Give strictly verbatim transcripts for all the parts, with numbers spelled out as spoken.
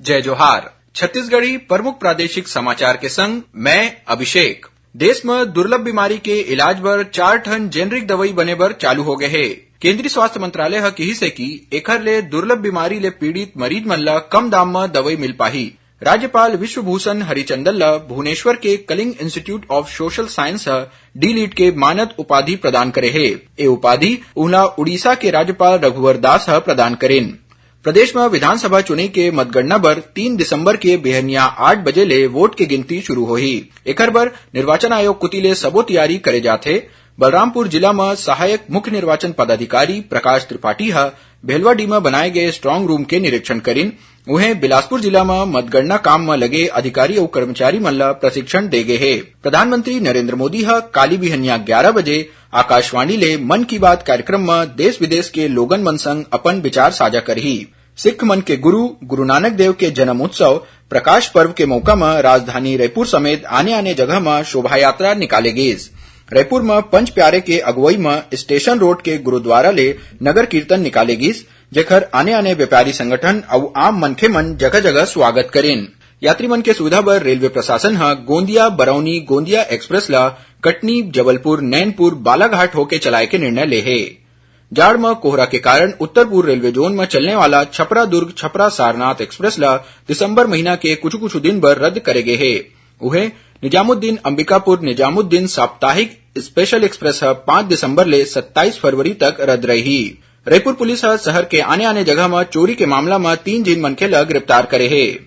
जय जोहार। छत्तीसगढ़ी प्रमुख प्रादेशिक समाचार के संग मैं अभिषेक। देश म दुर्लभ बीमारी के इलाज बर चार ठन जेनरिक दवई बने बर चालू हो गए हे। केंद्रीय स्वास्थ्य मंत्रालय ह किहिस हे कि एखर ले दुर्लभ बीमारी ले पीड़ित मरीज मन ल कम दाम म दवई मिल पाही। राज्यपाल विश्वभूषण हरिचंदन ल भुवनेश्वर के Kalinga institute of social science ह डी लिट के मानद उपाधि प्रदान करे हे। ए उपाधि उनला उड़ीसा के राज्यपाल रघुवर दास ह प्रदान करिन। प्रदेश म विधानसभा चुनई के मतगणना बर तीन दिसंबर के बिहनिया आठ बजे ले वोट के गिनती शुरू होही। एखर बर निर्वाचन आयोग कोति ले सबो तैयारी करे जात हे। बलरामपुर जिला म सहायक मुख्य निर्वाचन पदाधिकारी प्रकाश त्रिपाठी ह भेलवाडीह म बनाए गए स्ट्रांग रूम के निरीक्षण करिन। उहें, बिलासपुर जिला म मतगणना काम म लगे अधिकारी अउ कर्मचारी मन ल प्रशिक्षण दे गे हे। प्रधानमंत्री नरेंद्र मोदी ह काली बिहनिया ग्यारा बजे आकाशवाणी ले मन की बात कार्यक्रम म देश विदेश के लोगन मन संग अपन विचार साझा करही। सिख मन के गुरु गुरु नानक देव के जन्म उत्सव प्रकाश पर्व के मौका म राजधानी रायपुर समेत आने-आने जगह म शोभा यात्रा निकाले गीस। रायपुर म पंच प्यारे के अगुवई म स्टेशन रोड के गुरुद्वारा ले नगर कीर्तन निकाले गीस, जेखर आने-आने व्यापारी संगठन अउ आम मनखे मन जगह-जगह स्वागत करिन। यात्री मन के सुविधा बर रेलवे प्रशासन ह गोंदिया बरौनी गोंदिया एक्सप्रेस ल कटनी, जबलपुर, नैनपुर, बालाघाट होके चलाए के निर्णय ले हे। जाड़ म कोहरा के कारण उत्तर पूर्व रेलवे जोन म चलने वाला छपरा दुर्ग छपरा सारनाथ एक्सप्रेस ल दिसंबर महीना के कुछ-कुछ दिन बर रद्द करे गे हे। उहे निजामुद्दीन अंबिकापुर निजामुद्दीन साप्ताहिक स्पेशल एक्सप्रेस ह पाँच दिसंबर ले सत्ताईस फरवरी तक रद्द रही। रायपुर पुलिस ह शहर के आने-आने जगह म चोरी के मामला म तीन झिन मनखे ल गिरफ्तार करे हे।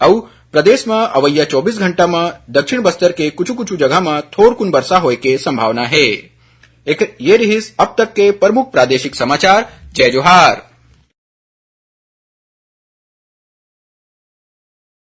अउ प्रदेश म अवइया चौबीस घंटा म दक्षिण बस्तर के कुछ-कुछ जगह म थोरकुन बरसा होए के संभावना हे। एक ये रिहिस अब तक के प्रमुख प्रादेशिक समाचार। जय जोहार।